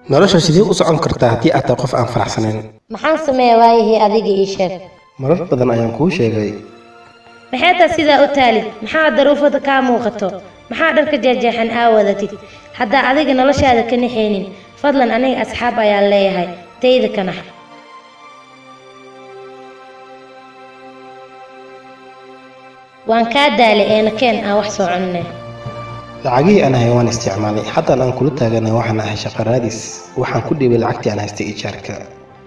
Nolosha sidee u socon kartaa haddii aad tahay qof aan faraxsanayn? Maxaan sameeyaa waayihii adiga ii sheeg. Marar badan ayaan kuu sheegay. Maxay taa sidaa u taalid? Maxaa daruufada kaa muuqato? Maxaa dharka jeexjeexan aa wadatid? Haddaa adiga noloshaada ka naxaynin, fadlan aniga asxaab ayaan leeyahay, tayda ka nax. Waan kaa daalay eena keen aan wax soo cunne. Lacagihii aan hayay waan isticmaalay. Haddaan aan kula taaganay waxaan ahay shaqo raadis. Waxaan ku dhiibay lacagtii aan haystay ijaarka.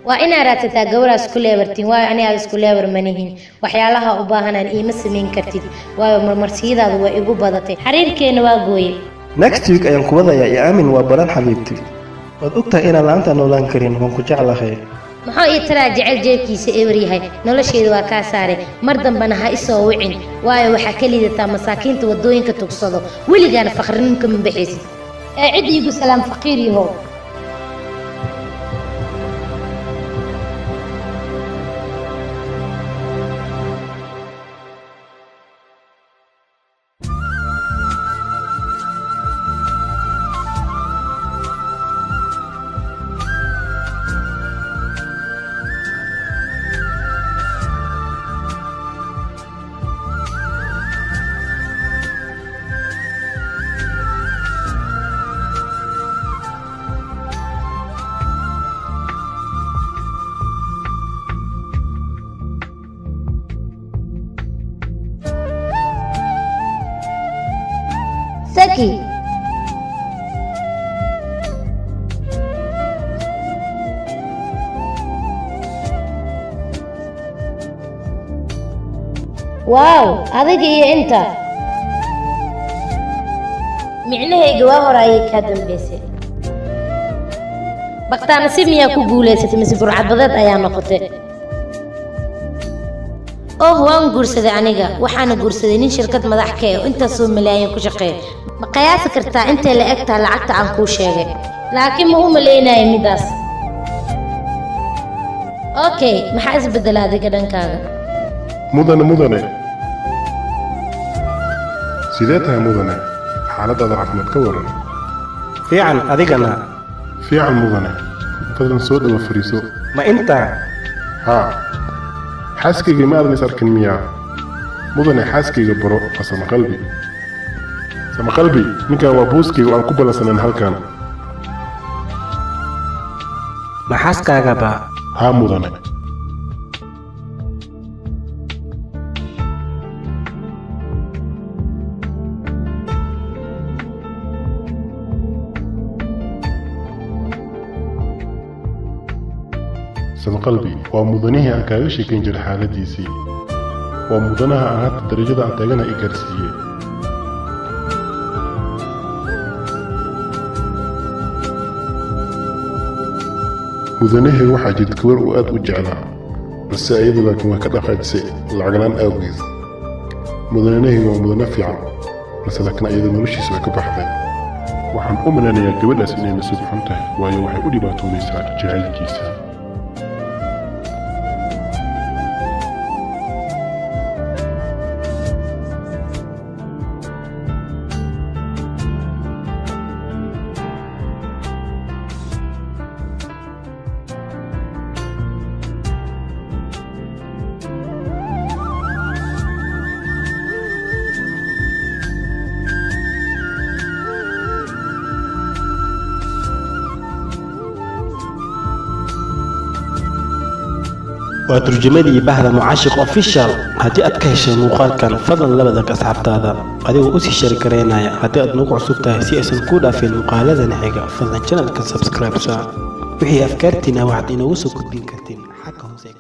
Waa inaa raadsataa gawraa isku leebartiin, waayo aniga isku leebar manihin. Waxyaalaha u baahanaan iima samayn kartid, waayo marmarsiyadaadu waa igu badatay. Xiriirkeenna waa gooye. Next week ayaan ku wadayaa iyo aamin waa balan xabiibti. Waad ogtahay inaan la'aanta noolaan karin, waan ku jeclahay. Muxuu ii taraa jecel jeebkiisa eber yahay? Nolosheeda waa kaa saaray. Mar dambana ha isoo wicin, waayo waxaa ka liidataa masaakiinta waddooyinka tugsado. Weligaana faqrinimo kama baxaysid. Ee cid iigu salaam faqiir yahow. Saki. Waaw, adiga iyo inta. Micnahayga waa hore ayay kaa dambaysay. Bakhtaanasiib miyaa ku guulaysatay mise burcadbadeed ayaa noqotay? Oh, waan guursaday aniga. Waxaana guursaday nin shirkad madax ka ah oo intaasoo malaayiin ku shaqeeya. Ma qiyaasi kartaa intay la eg tahay lacagta aan kuu sheegay? Laakiin ma u malaynayo midaas. Okay, maxaa isbedela adiga dhankaaga? Mudane, mudane, sidee tahay mudane? Xaaladaada caafimaad ka waran? Fiican, adigana? Fiican mudane, fadlan soo dhawo, fariiso. Ma intaa? Haa, xaaskaygii ma aadan is arkin miyaa? Mudane, xaaskayga baro, waa Samaqalbi. Samaqalbi, ninkan waa buuskayga oo aan ku ballansanayn halkan. Ma xaaskaagaba? Haa mudane. Samaqalbi waa mudanihii aan kaaga sheekayn jiray xaaladiisii. Waa mudanaha aan hadda darajada aan taagana i gaarsiiyey. Mudanahii waxaa jirta gabar uu aad u jeclaa, balse iyadu laakiin waa ka dhaqaajisay lacag la'aan awgeed. Mudanahii waa mudane fiican, balse laakiin iyadu noloshiisa way ka baxday. Waxaan u malaynayaa gabadhaas inay nasiib xun tahay, waayo waxay u dhibaatoonaysaa jacaylkiisa. Waa turjumadii bahda Mucaashiq Official. Haddii aad ka heshay muuqaalkan, fadlan la wadaag asxaabtaada adigoo usii share garaynaya. Haddii aad nagu cusub tahay, si aysan kuu dhaafin muuqaaladana xiga, fadlan channelka subscribe. Wixii afkaartiina waxaad inoogu soo gudbin kartiin xagga hoose ee